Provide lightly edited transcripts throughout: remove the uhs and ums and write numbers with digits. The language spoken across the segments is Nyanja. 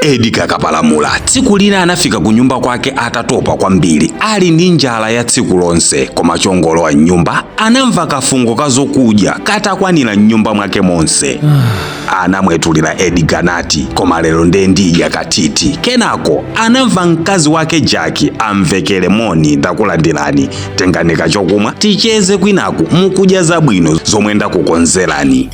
Edgar Kapalamula tsiku lina anafika ku nyumba kwake atatopa kwambiri, ali ndi njala ya tsiku lonse. Koma chongolowa mnyumba anamva kafungo ka zokudya katakwanira mnyumba mwake monse. Anamwetulira Edgar nati, "Koma lero nde ndidya katiti." Kenako anamva mkazi wake Jackie amvekere, "Moni, ndakulandirani, tengani kachokumwa ticheze kwinaku mukudya zabwino zomwe ndakukonzerani."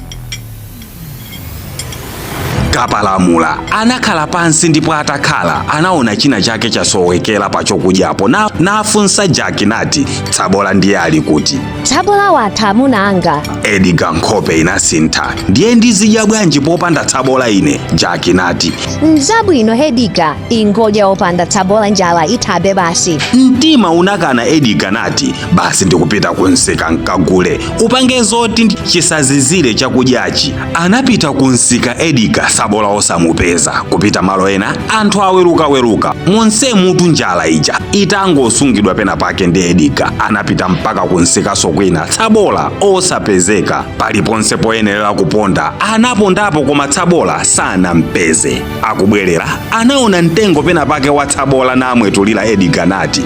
Kapalamula anakhala pansi, ndipo atakhala anaona china chake chasowekera pa chokudyapo nafunsa Jackie nati, "Tsabola ndiye ali kuti?" Tsabola watha, amuna anga. Edgar nkhope inasintha. "Ndiye ndizidya bwanji popanda tsabola ine?" Jackie nati, "Nzabwino Edgar, ingodya opanda tsabola, njala ithabe basi." Mtima unakana. Edgar nati, "Basi, ndikupita kunsika nkagule, upange zoti chisazizire chakudyachi." Anapita kunsika Edgar, sabola osamupeza. Kupita malo ena, anthu awerukaweruka monse mutu, njala ija itangosungidwa pena pake ndi Edgar. Anapita mpaka kunsikaso kwina, tsabola osapezeka. Paliponse poyenerera kuponda anapondapo, koma tsabola sanampeze. Akubwerera anaona mtengo pena pake wa tsabola, namwetulira Edgar nati,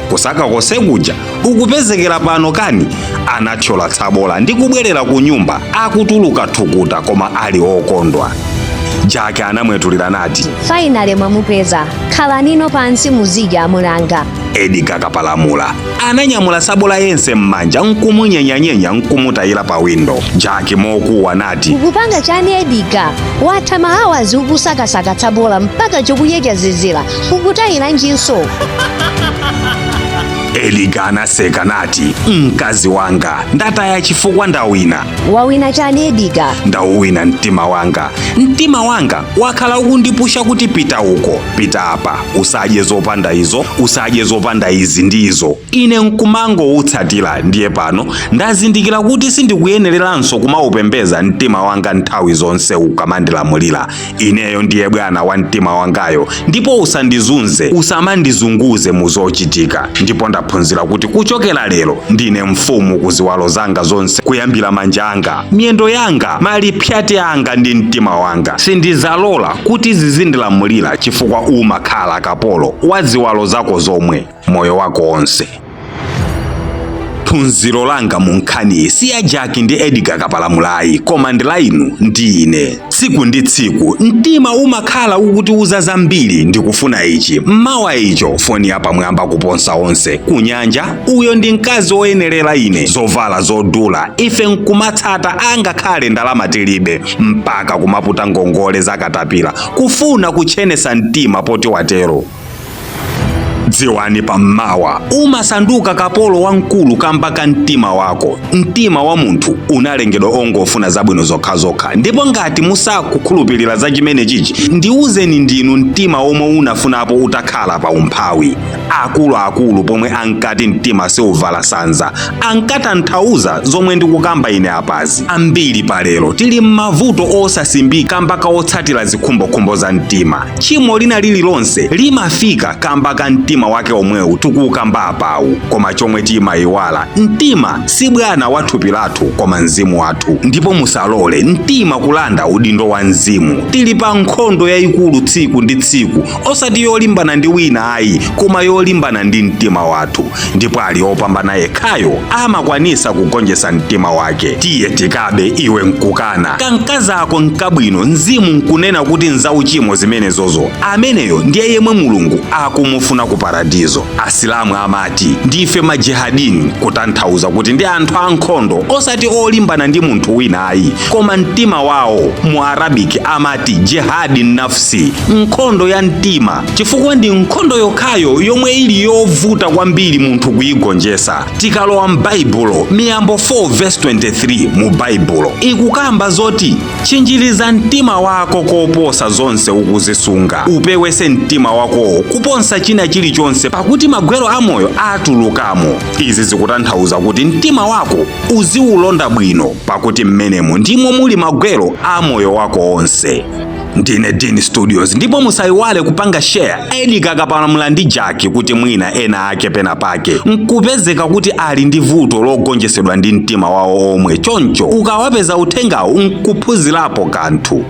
"Kusaka konse kuja ukupezekera pano kani?" Anathyola tsabola ndi kubwerera ku nyumba akutuluka thukuta, koma ali okondwa. Jackie anamwetulira nati, "Finally mwamupeza, khalanino pansi muzidya, amunanga." Edgar Kapalamula ananyamula sabola yense m'manja nkumunyenyanyenya nkumutayira pa windo. Jackie mokuwa nati, "Ukupanga chani Edgar? Watha ma hours ukusakasaka tsabola mpaka chokudya chazizira, ukutayira njinso?" Edgar anaseka nati, "Mkazi wanga, ndataya chifukwa ndawina." "Wawina chani Edgar?" "Ndauwina mtima wanga. Mtima wanga wakhala ukundipusha kuti pita uko, pita apa, usadye zopanda izo, usadye zopanda izi ndi izo, ine nkumangoutsatira. Ndiye pano ndazindikira kuti sindikuyenereranso kumaupembeza mtima wanga nthawi zonse ukamandilamulira. Ineyo ndiye bwana wa mtima wangayo, ndipo usandizunze, usamandizunguze mu zochitika. Ndipo ndaphunzira kuti kuchokera lero ndine mfumu ku ziwalo zanga zonse, kuyambira manja anga, miyendo yanga, malipyati anga ndi mtima wanga. Sindizalola kuti zizindilamulira, chifukwa umakhala kapolo wa ziwalo zako zomwe moyo wako wonse." Phunziro langa mu nkhaniyi si ya Jackie ndi Edgar Kapalamulayi, koma ndi la inu ndi ine. Tsiku ndi tsiku mtima umakhala ukutiuza zambiri: ndikufuna ichi, mmawa icho, foni yapamwamba kuposa onse, kunyanja, uyo ndi mkazi woyenerera ine, zovala zodula, ife nkumatsata angakhale ndalama tilibe, mpaka kumaputa ngongole zakatapira kufuna kutchenesa mtima poti watero. Dziwani, pammawa umasanduka kapolo wamkulu kamba ka mtima wako. Mtima wa munthu unalengedwa ongofuna zabwino zokhazokha, ndipo ngati musakukhulupirira za chimene chichi, ndiwuzeni ndinu mtima omwe unafunapo utakhala pa umphawi. Akuluakulu pomwe ankati mtima siuvala sanza, ankatanthauza zomwe ndikukamba ine apazi. Ambiri palero tili m'mavuto osasimbika kamba ka otsatira zikhumbokhumbo za mtima. Tchimo lina lililonse limafika kamba ka mtima wake omwewu tikukamba apawu. Koma chomwe timayiwala, mtima si bwana wa thupi lathu, koma mzimu wathu, ndipo musalole mtima kulanda udindo wa mzimu. Tili pa nkhondo yayikulu tsiku ndi tsiku, osati yolimbana ndi wina ayi, koma yolimbana ndi mtima wathu, ndipo ali opambana yekhayo amakwanisa kugonjetsa mtima wake. Tiye tikabe, iwe nkukana, kankazako nkabwino, mzimu nkunena kuti nzauchimo zimenezozo, ameneyo ndiye yemwe Mulungu akumufuna ku paradizo. Asilamu amati ndife majihadini, kutanthauza kuti ndi anthu ankhondo, osati olimbana ndi munthu wina ayi, koma mtima wawo. Mu Arabic amati jihadi nafsi, nkhondo ya mtima, chifukwa ndi nkhondo yokhayo yomwe ili yovuta kwambiri munthu kuyigonjetsa. Tikalowa m'Baibulo, Miyambo 4 verse 23 mu Baibulo ikukamba zoti, "Tchinjiriza mtima wako koposa zonse ukuzisunga, upewese mtima wakowo kuposa china chilichonse, pakuti magwero amoyo atulukamo." Izi zikutanthauza kuti mtima wako uziwulonda bwino, pakuti mmenemo ndimo muli magwero a moyo wako onse. Ndine Dean Studios, ndipo musayiwale kupanga share Edgar Kapalamula ndi Jackie, kuti mwina ena ake pena pake nkupezeka kuti ali ndi vuto logonjetsedwa ndi mtima wawo omwe. Choncho ukawapeza uthengawo nkuphunzirapo kanthu.